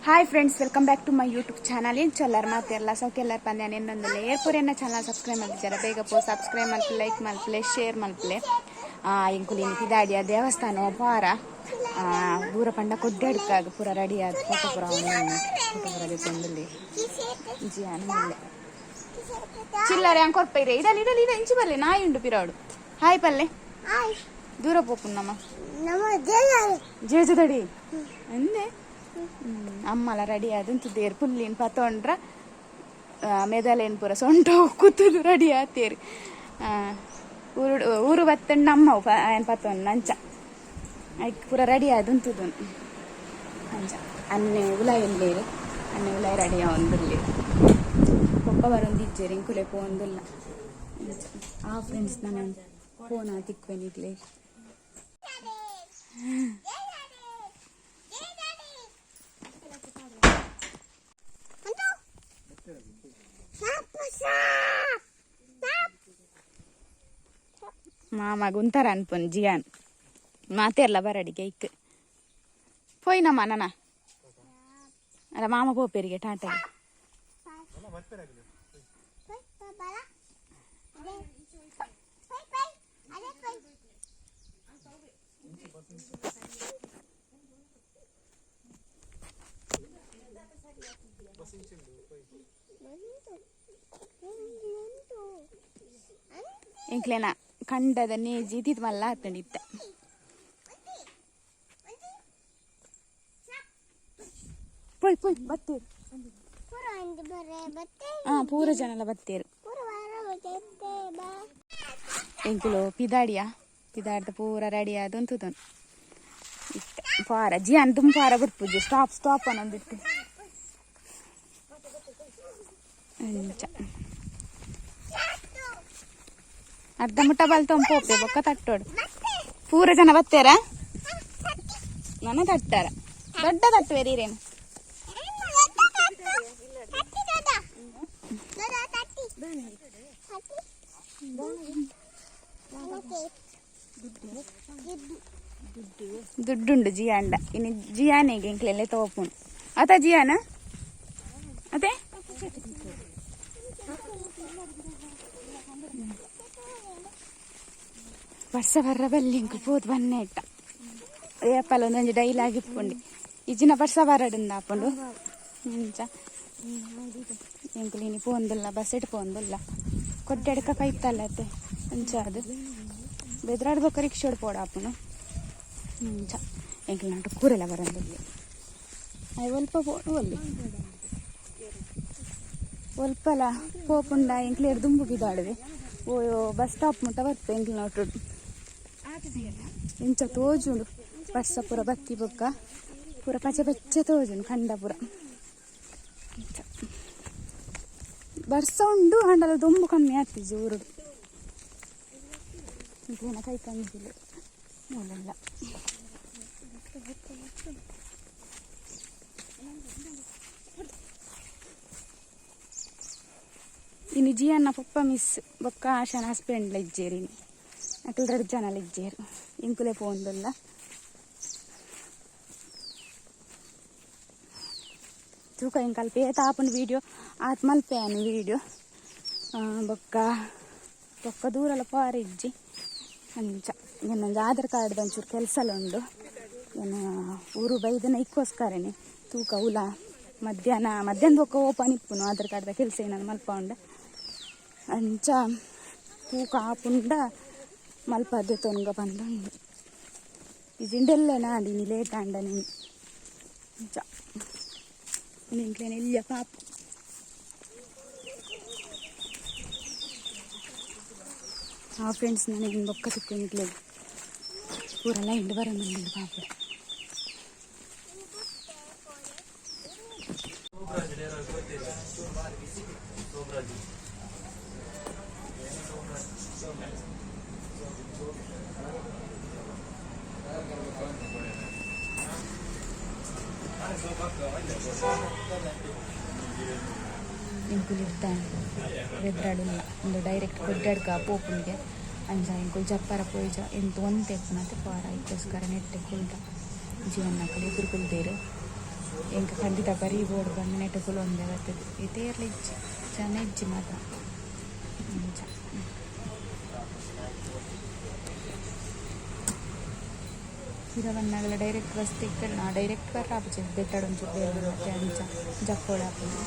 Hi friends, welcome back to my YouTube channel. ಏನು ಚಲ್ಲರ್ ಮಾತೆಲ್ಲ ಸೌಕೆಲ್ಲರ್ ಪಂದ್ಯ ಎನ್ನೊಂದಿಲ್ಲ ಏರ್ಪುರ್ ಚಾನಲ್ ಸಬ್ಸ್ಕ್ರೈಬ್ ಮಲ್ಪಿಚಾರ ಬೇಗ ಪೋ ಸಬ್ಸ್ಕ್ರೈಬ್ ಮಲ್ಪಲೆ, ಲೈಕ್ ಮಲ್ಪಲೆ, ಶೇರ್ ಮಲ್ಪಲೆ. ಎಂಕುಲು ಇನಿ ಪಿದಾಡಿಯ ದೇವಸ್ಥಾನ ಪಾರ ದೂರ ಪಂಡ ಕೊಡ್ಡೆಡ್ಕಾಗ ಪೂರ ರೆಡಿ ಆದ್ ಫೋಟೋ ಪೂರ ಫೋಟೋ ಪೂರ ದೆತ್ತೊಂದುಲ್ಲೆ. ಜಿಯಾನ ಮುಲ್ಲೆ ಚಿಲ್ಲರೆ ಅಂಕೊರ್ಪ ಇರೆ ಇಡಲಿ ಇಡಲಿ ಇಡ ಇಂಚಿ ಬಲ್ಲೆ ನಾಯಿ ಉಂಡು ಪಿರಾಡು. ಹಾಯ್ ಪಲ್ಲೆ, ದೂರ ಪೋಪುನ್ನಮ್ಮ ಜೇಜುದಡಿ ಅಂದೆ. ಅಮ್ಮಲ ರೆಡಿ ಆದಂತದೇರು ಪುಲ್ಲಿನ್ ಪತೊಂಡ್ರ ಮೆದಲೇನ್ ಪೂರ ಸೊಂಟ ಕೂತುದು ರೆಡಿ ಆತೇರು. ಊರು ಊರು ಬತ್ತಂಡ ಅಮ್ಮ ಏನ್ ಪತೊಂಡು ಅಂಚ ಐಕ್ ಪೂರ ರೆಡಿ ಆದಂತುದು ಅಂಚ. ಅನ್ನೆ ಉಲಾಯಿ ಉಲ್ಲೇರು, ಅನ್ನೆ ಉಲಾಯಿ ರೆಡಿ ಆವೊಂದುಲ್ಲೇರು. ಪೊಪ್ಪ ಬರೊಂದಿಜ್ಜೆರ್, ಇಂಕುಲೆ ಪೋವೊಂದುಲ್ಲ. ಆ ಫ್ರೆಂಡ್ಸ್, ನಾನು ಫೋನ್ ತಿಕ್ವೆನಿಗ್ಲೆ. ಮಾಮ ಗುಂತರ ಅನ್ಪುನ್ ಜಿಯಾನ್ ಮಾತೆರ್ಲ ಬರಡಿಗೆ ಐಕ್ ಪೋಯಿನಮ್ಮ ನನ ಅಲ್ಲ ಮಾಮ ಪೋಪೆರಿಗೆ ಟಾಟಾಗೆ. ಎಂಕ್ಲೆನ ಕಂಡದ ನೇಜಿ ಇತ್ತಿತ್ ಮಲ್ಲ ಆತಂಡಿತ್ತೆ. ಪೋಯ್ ಪೋಯ್ ಬತ್ತೇರು. ಹಾ, ಪೂರ ಜನಲ ಬತ್ತೇರು. ಎಂಕುಲು ಪಿದಾಡಿಯ ಪಿದಾಡ್ದ ಪೂರ ರೆಡಿ ಆದಂತುದನ್ ಇತ್ತೆ ಪಾರ ಜಿಯಾನ್ ದುಂಪಾರ ಬಿಡ್ಪುಜಿ. ಸ್ಟಾಪ್ ಸ್ಟಾಪ್ ಅನ್ನೊಂದಿತ್ತೆ ಅಂಚ. ಅರ್ಧ ಮುಟ್ಟ ಬಲ್ತೊಂದು ಪೋಪೆ ಬೊಕ್ಕ ತಟ್ಟೋಡು. ಪೂರ ಜನ ಬತ್ತೇರ ನನ್ನ ತಟ್ಟಾರ ದೊಡ್ಡ ತಟ್ಟುವೆರೀರೇನು. ದುಡ್ಡುಂಡು ಜಿಯಾಂಡ. ಇನ್ನು ಜಿಯಾನಿಗೆ ಇಂಕ್ಲೆಲ್ಲ ತೋಪುಂಡು ಅತ ಜಿಯಾನ ಅದೇ. ವರ್ಷ ಬರ್ರ ಬಲ್ಲಿ ಇಂಕು ಪೋದು ಬನ್ನೆ ಇಟ್ಟ ಏಪಲ ಒಂದೊಂಜಿ ಡೈಲಾಗ್ ಇಪ್ಪುಂಡಿ ಇಜ್ಜಿನ ವರ್ಷ ಬರಡುಂದ ಆಪುಂಡು ಅಂಚ. ಎಂಕುಲು ಇನಿ ಪೋಂದುಲ್ಲ, ಬಸ್ ಇಟ್ಟು ಪೋಂದುಲ್ಲ. ಕೊಡ್ಡೆಡ್ಕ ಕೈತಲ್ಲ ಅತ್ತೆ ಅಂಚ. ಅದು ಬೆದ್ರಾಡ್ ಬೊಕ್ಕ ರಿಕ್ಷಾಡ್ ಪೋಡಾಪುಂಡು ಅಂಚ. ಎಂಕುಲು ನಾಟು ಕೂರೆಲ್ಲ ಬರಂದಿಲ್ಲ. ಅಯ್ ಒಲ್ಪ ಪೋಡು ಒಲ್ಲಿ ಒಲ್ಪಲ ಪೋಪುಂಡ ಎಂಕ್ಲೇರ್ ದುಂಬು ಬಿದಾಡುವೆ. ಓಯೋ ಬಸ್ ಸ್ಟಾಪ್ ಮುಟ್ಟ ಬರ್ಪೆ ಎಂಕ್ಲು ನೋಟು. ಇಂಚ ತೋಜುಂಡು ಬರ್ಸ ಪೂರ ಬತ್ತಿ ಬೊಕ್ಕ ಪೂರ ಪಚ್ಚೆ ಪಚ್ಚೆ ತೋಜುಂಡು ಕಂಡ ಪೂರ. ಇಂಚ ಬರ್ಸ ಉಂಡು ಆಂಡಲ ದೊಂಬು ಕಮ್ಮಿ ಆತಿಜಿ ಊರುಡು. ಇಂಕ್ಲೆನ ಕೈ ಕಂಜಿಲು ಮೂಲೆಲ್ಲ. ಇನಿ ಜಿಯನ್ನ ಪೊಪ್ಪ ಮಿಸ್ ಬೊಕ್ಕ ಆಶಾನ ಹಸ್ಬೆಂಡ್ ಇಜ್ಜೇರಿ. ಅಕುಲು ರಡ್ಡ್ ಜನ ಇಜ್ಜೇರು, ಇಂಕುಲೆ ಪೋಂದುಲ್ಲ. ತೂಕ ಎಂಕಲ್ಪ ಏತ್ ಆಪುಂಡು ವೀಡಿಯೋ ಆತ್ ಮಲ್ಪೆ ಆನ್ ವೀಡಿಯೋ. ಬೊಕ್ಕ ಬೊಕ್ಕ ದೂರಲ ಪೋರ ಇಜ್ಜಿ ಅಂಚ. ಇನ್ನೊಂದು ಆಧಾರ್ ಕಾರ್ಡ್ ಒಂಚೂರು ಕೆಲಸಲ ಉಂಡು. ಏನು ಊರು ಬೈದನ ಇಕ್ಕೋಸ್ಕರನೆ. ತೂಕ ಉಲ ಮಧ್ಯಾಹ್ನ ಮಧ್ಯಾಹ್ನ ಬೊಕ್ಕ ಓಪನ್ ಇಪ್ಪುನು ಆಧಾರ್ ಕಾರ್ಡ್ದ ಕೆಲಸ ಏನಾರು ಮಲ್ಪ ಉಂಡ ಅಂಚ. ತೂಕ ಆಪುಂಡ ಮಲ್ಪ ತೊನ್ಗ ಪಂದುಂಡು. ಇಜಿಂಡೆಲ್ಲೆ ನಾಂಡಿ ಲೇಟ್ ಆಂಡ ನೀನು ಅಂಚ. ಎಂಕ್ಲೆನ ಎಲ್ಯ ಪಾಪ ಆ ಫ್ರೆಂಡ್ಸ್, ನಾನು ಬೊಕ್ಕ ತಿಕ್ಕೊಂಡಿದ್ಲೆ ಪೂರ ಲೈನ್ ಬರಂದುಂಡು ಪಾಪ. ಎಂಕುಲು ಇರ್ತಾನೆ ಬೆದ್ರಾಡುಲ್ಲ ಒಂದು ಡೈರೆಕ್ಟ್ ಕೊಡ್ಡಡ್ಕ ಪೋಪುನಿಗೆ ಅಂಚ. ಎಂಕುಲು ಜಪ್ಪರ ಪೋಯಿಜ ಎಂತ ಒಂತೆ ಎಪ್ಪುನತೆ ಪೋರ. ಐಕ್ಕೋಸ್ಕರ ನೆಟ್ಟೆ ಕುಲ್ದ. ಜೀವನ ಕಡೆ ಎದುರು ಕುಲ್ದೇರು. ಎಂಕ ಖಂಡಿತ ಬರೀ ಬೋರ್ಡ್ ಬಂದು ನೆಟ್ ಕುಲೊಂದೆ ಬರ್ತದೆ ಇತೇರ್ಲ ಇಜ್ಜಿ ಜನ ಇಜ್ಜಿ ಮಾತ್ರ ಅಂಚ. ಪಿರ ಬನ್ನಗಲ ಡೈರೆಕ್ಟ್ ಬಸ್ ತಿಕ್ಕಲ್ಲ, ಡೈರೆಕ್ಟ್ ಬರ್ರ ಆಪುಜಿ, ಬೆಟ್ಟಡ್ ಒಂಚೂರು ಬೇಲೆ ಮತ್ತೆ ಅಂಚ ಜಪ್ಪೊಡಾಪುಂಡು.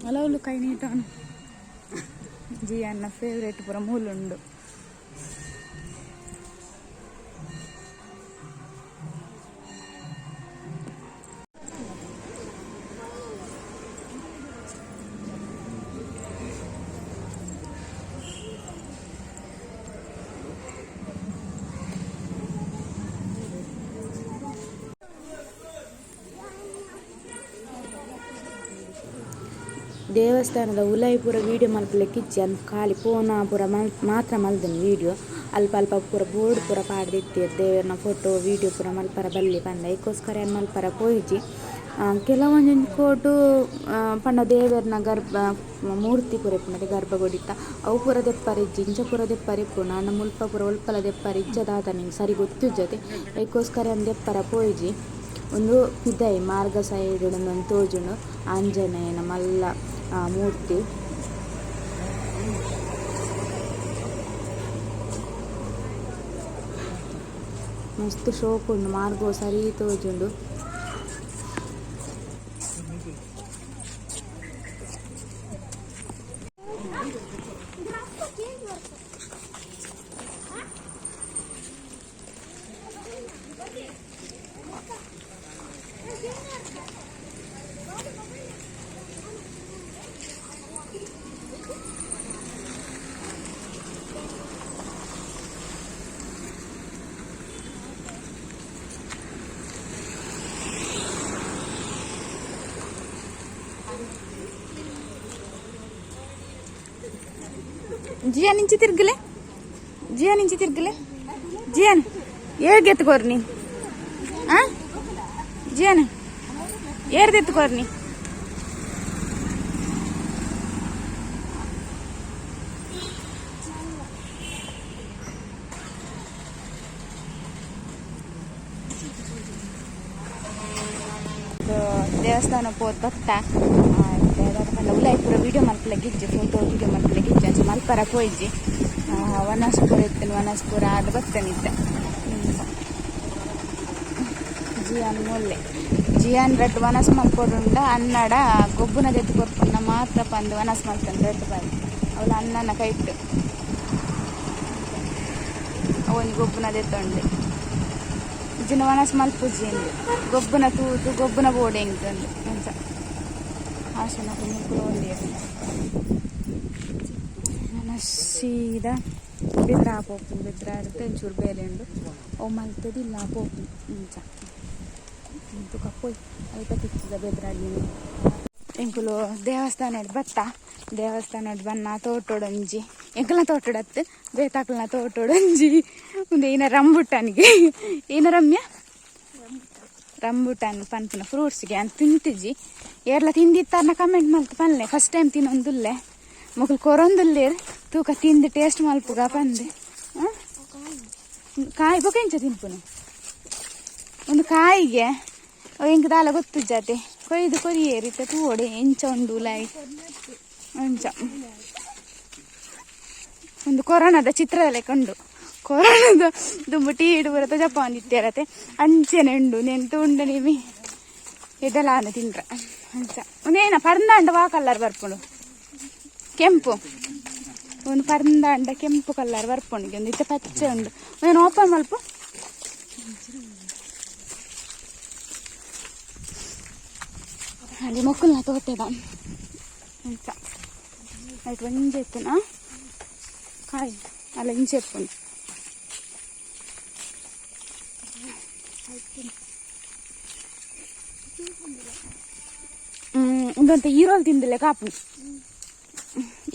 ಅಲೌಲು ಕೈ ನೀಟಾನು ಜಿಯನ್ನ ಫೇವ್ರೇಟ್ ಪೂರ ಮೂಲುಂಡು. ದೇವಸ್ಥಾನದ ಉಲಾಯಿ ಪೂರ ವೀಡಿಯೋ ಮಲ್ಪುಲೆಕ್ಕ ಇಜ್ಜಿ, ಅಂದ್ ಖಾಲಿ ಪೋನ ಪೂರ ಮಲ್ ಮಾತ್ರ ಮಲ್ದನ್ ವೀಡಿಯೋ. ಅಲ್ಪ ಅಲ್ಪ ಪೂರ ಬೋರ್ಡ್ ಪೂರ ಪಾಡ್ದಿತ್ತೆರ್, ದೇವೆರ್ನ ಫೋಟೋ ವೀಡಿಯೋ ಪೂರ ಮಲ್ಪರ ಬಲ್ಲಿ ಪಂದ್, ಐಕೋಸ್ಕರ ಯಾನ್ ಮಲ್ಪರ ಪೋಯಿಜಿ. ಕೆಲವೊಂಜೊಂಜಿ ಫೋಟೋ ಪಂಡ ದೇವೆರ್ನ ಗರ್ಭ ಮೂರ್ತಿ ಪೂರ ಇಪ್ಪುಂಡು ಗರ್ಭಗುಡಿತ, ಅವು ಪೂರ ದೆಪ್ಪರೆ ಇಜ್ಜಿ, ಇಂಚ ಪೂರ ದೆಪ್ಪರೆ ಇಪ್ಪುಂಡು. ಆಂಡ ಮುಲ್ಪ ಪೂರ ಒಲ್ಪಲ ದೆಪ್ಪರೆ ಇಜ್ಜ ದಾದ ಎಂಕ್ ಸರಿ ಗೊತ್ತುಜ್ಜತೆ, ಐಕೋಸ್ಕರ ಯಾನ್ ದೆಪ್ಪರ ಪೋಯಿಜಿ. ಉಂದು ಪಿದಾಯಿ ಮಾರ್ಗ ಸೈಡ್ ಉಂದೊಂದು ತೋಜುಂಡು ಆಂಜನೇಯನ ಮಲ್ಲ ಮೂರ್ತಿ. ಮಸ್ತ್ ಶೋಕು ಉಂಡು, ಮಾರ್ಗೊ ಸರಿ ತೋಜುಂಡು. ಜಿಯಾನ್ ಇಂಚಿ ತಿರ್ಗಲೆ, ಜಿಯಾನ್ ಇಂಚಿ ತಿರ್ಗಲೆ, ಜಿಯಾನ್ ಏರ್ಗೆ ಎತ್ಕೋರ್ನಿ? ಆ ಜಿಯಾನ್ ಏರ್ದು ಎತ್ಕೋರ್ನಿ? ದೇವಸ್ಥಾನ ಪೋತ್ ಬತ್ತ ಪಂಡ ಉಲಾಯಿ ಪೂರ ವೀಡಿಯೋ ಮಲ್ಪಲೆಗ್ ಇಜ್ಜಿ, ಫೋಟೋ ವೀಡಿಯೋ ಮಲ್ಪಲೆಗ್ ಇಜ್ಜಿ, ಅಂಚ ಮಲ್ಪರ ಪೋಯಿಜಿ. ವನಸ್ ಪೂರ ಇತ್ತುಂಡು, ವನಸ್ ಪೂರ ಆದ್ ಬತ್ತನಿತ್ತೆ. ಜಿಯಾನ್ ಮೊಲ್ಲೆ ಜಿಯಾನ್ ರಡ್ಡ್ ವನಸ್ ಮಲ್ಪೊಡುಂಡ ಅನ್ನಡ ಗೊಬ್ಬುನ ದೆತ್ತ್ ಕೊರ್ಪುಂಡ ಮಾತ್ರ ಪಂದ್ ವನಸ್ ಮಲ್ತೊಂದು ರಡ್ಡ್ ಬಾರಿ ಅವ್ಲ ಅನ್ನನ ಕೈಟ್ ಅವೊಂಜಿ ಗೊಬ್ಬುನ ದೆತ್ತೊಂಡೆ ಇಜ್ಜಿಂಡ ವನಸ್ ಮಲ್ಪುಜಿ ಇಂದ್ ಗೊಬ್ಬುನ ತೂದು ಗೊಬ್ಬುನ ಬೋಡೆ ಎಂಕ್ ಅಂಚ ಆಶನ ಮುಕುಲು ಒಂದಿಯೆರ್. ನನ ಸೀದಾ ಬೆದ್ರ ಪೋಪುಂಡು, ಬೆದ್ರ ಒಂಚೂರು ಬೇಲೆ ಉಂಡು, ಅವು ಮಲ್ತುದು ಇಲ್ಲ ಪೋಪುಂಡು ಇಂಚ ತುಕ ಪೋಯ್ ಅಲ್ಪ ತಿಕ್ಕುದ ಬೆದ್ರಾಡ್. ಎಂಕುಲು ದೇವಸ್ಥಾನಡ್ ಬತ್ತ, ದೇವಸ್ಥಾನಡ್ ಬನ್ನ ತೋಟೊಡೊಂಜಿ, ಎಂಕಲ್ನ ತೋಟೊಡತ್ತು ಬೇತಾಕ್ಲ್ನ ತೋಟೊಡೊಂಜಿ ಉಂದು ಏನ ರಂಬುಟಾನಿಗೆ, ಏನ ರಮ್ಯ ರಂಬುಟಾನ್ ಪನ್ಪುನ ಫ್ರೂಟ್ಸ್ಗೆ ಅಂತ ತಿಂತಿಜಿ. ಏರ್ಲ ತಿಂದಿತ್ತಾರನ ಕಮೆಂಟ್ ಮಲ್ತ್ ಪನ್ಲೆ. ಫಸ್ಟ್ ಟೈಮ್ ತಿನ್ನೊಂದುಲ್ಲೆ, ಮೊಕುಲು ಕೊರೊಂದುಲ್ಲೆರ್, ತೂಕ ತಿಂದು ಟೇಸ್ಟ್ ಮಲ್ಪುಗ ಪಂದ್. ಕಾಯಿ ಬೊಕ ಎಂಚ ತಿನ್ಪುನು ಒಂದು ಕಾಯಿಗೆ ಎಂಕ್ ದಾಲ ಗೊತ್ತುಜ್ಜಾತೆ, ಕೊಯ್ದು ಕೊರಿಯೇರ್ ಇತ್ತೆ ತೂವೊಡೆ ಎಂಚ ಉಂಡು ಉಲಾಯಿ ಅಂಚ. ಒಂದು ಕೊರೋನಾದ ಚಿತ್ರದ ಲೆಕ್ಕ ಉಂಡು, ಕೊರೋನಾದ ದುಂಬು ಟೀ ಪೂರ ತೋಜಪಾವೊಂದಿತ್ತೆರತೆ ಅಂಚೆನೆ ಉಂಡು. ನೆನ್ ತೂಂಡ ನಿಮಿ ಎದಲಾನ ತಿಂದ್ರ ಅಂಚ. ಉಂದೇನ ಪರ್ಂದಾಂಡ ವಾ ಕಲರ್ ಬರ್ಪುಂಡು? ಕೆಂಪು. ಒಂದು ಪರ್ಂದಾಂಡ ಕೆಂಪು ಕಲರ್ ಬರ್ಪುಂಡು, ಒಂದು ಇತ್ತೆ ಪಚ್ಚೆ ಉಂಡು. ಉಂದೆನ್ ಓಪನ್ ಮಲ್ಪ. ಅಲ್ಲಿ ಮೊಕ್ಕುಲ್ನ ತೋಟದ ಅಂಚ ಐಟ್ ಒಂಜಿ ಇತ್ತುನ ಕಾಯಿ ಅಲ್ಲ ಇಂಚೆ ಇಪ್ಪುಂಡು. ಉಂದೊಂತೆ ಈರೋಲು ತಿಂದಿಲ್ಲ ಕಾಪು,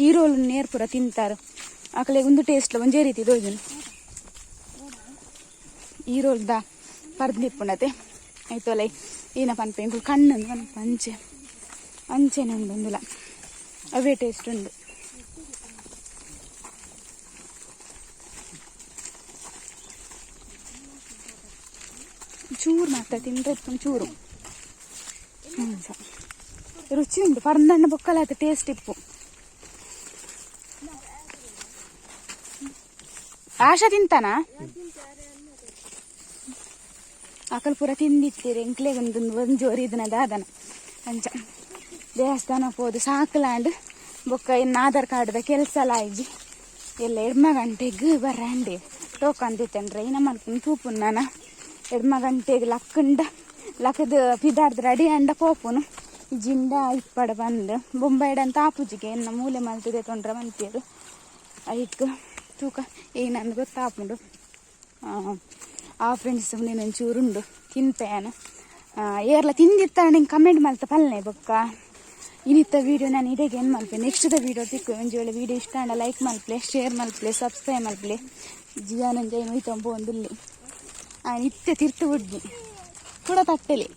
ಈರೋಲು ನೇರ್ ಪೂರ ತಿಂತಾರೆ ಅಕಲೆ, ಒಂದು ಟೇಸ್ಟ್ ಒಂಜೇ ರೀತಿ ತೋಜುಂಡು. ಈರೋಲ್ದ ಪರ್ದು ಇಪ್ಪುಂಡತೆ ಐತೋಲೈ ಏನ ಪನ್ಪ ಎಂಕುಲು ಕಣ್ಣು ಪನ್ಪ ಅಂಚೆ ಅಂಚೆನೆ ಉಂಡು. ಉಂದುಲ ಅವೇ ಟೇಸ್ಟ್ ಉಂಡು. ಚೂರು ಮಾತ್ರ ತಿಂದ್ರೆ ಚೂರು. ಅಂಚ ರುಚಿ ಉಂಡು. ಪರ್ಂದಣ್ಣ ಬೊಕ್ಕಲ ಟೇಸ್ಟ್ ಇಪ್ಪು. ಆಶಾ ತಿಂತಾನ? ಅಕಲ್ ಪೂರ ತಿಂದಿತ್ತೀರಿ. ಎಂಕ್ಲೆಗ್ ಒಂದು ಒಂಜೋರಿ ಇದನ್ನ ದಾದನ. ಅಂಚ ದೇವಸ್ಥಾನ ಪೋದು ಸಾಕಲಾಂಡ್. ಬೊಕ್ಕ ಇನ್ನು ಆಧಾರ್ ಕಾರ್ಡ್ದ ಕೆಲಸ ಎಲ್ಲ ಆಯ್ಜಿ. ಎಲ್ಲ 8 ಗಂಟೆಗೆ ಬರ್ರಂಡಿ ಟೋಕನ್ ದಿತ್ತಂಡ್ರೆ ಇನ್ನ ಮಲ್ಪುನು ತೂಪುನು ನಾನ. 8 ಗಂಟೆಗೆ ಲಕ್ಕಂಡ ಲಕ್ಕದ ಪಿದಾರ್ದು ರೆಡಿ ಅಂಡ ಪೋಪುನು. ಜಿಂಡ ಇಪ್ಪಡ ಬಂದು ಬೊಂಬೈಡ್ ಅಂತ ಆಪುಜಿಗೆ ಎನ್ನ ಮೂಲೆ ಮಲ್ತದೆ ತೊಂದ್ರೆ ಮನ್ಪೇರು. ಐಕ್ ತೂಕ ಏನಂದು ಗೊತ್ತಾಪುಂಡು. ಆ ಫ್ರೆಂಡ್ಸ್, ಒಂಚೂರುಂಡು ತಿನ್ಪೇನು. ಏರ್ಲ ತಿಂದಿತ್ತ ನಿಂಗೆ ಕಮೆಂಟ್ ಮಲ್ತ ಪಲ್ನೆ. ಬೊಕ್ಕ ಇನ್ನಿತ್ತ ವೀಡಿಯೋ ನಾನು ಇಡೆಗೆ ಏನು ಮಲ್ಪೆ. Next video ತಿಕ್ಕು. ಒಂಜಿ ವೇಳೆ ವೀಡಿಯೋ ಇಷ್ಟ ಆಂಡ ಲೈಕ್ ಮಲ್ಪಲೆ, ಶೇರ್ ಮಲ್ಪಲೆ, ಸಬ್ಸ್ಕ್ರೈಬ್ ಮಲ್ಪಲೆ. ಜಿಯಾನಂಜ ಒಂದುಲ್ಲಿ. ಇತ್ತೆ ತಿರ್ತು ಬುಡ್ಡಿ ಕೂಡ ತಟ್ಟೆಲಿ.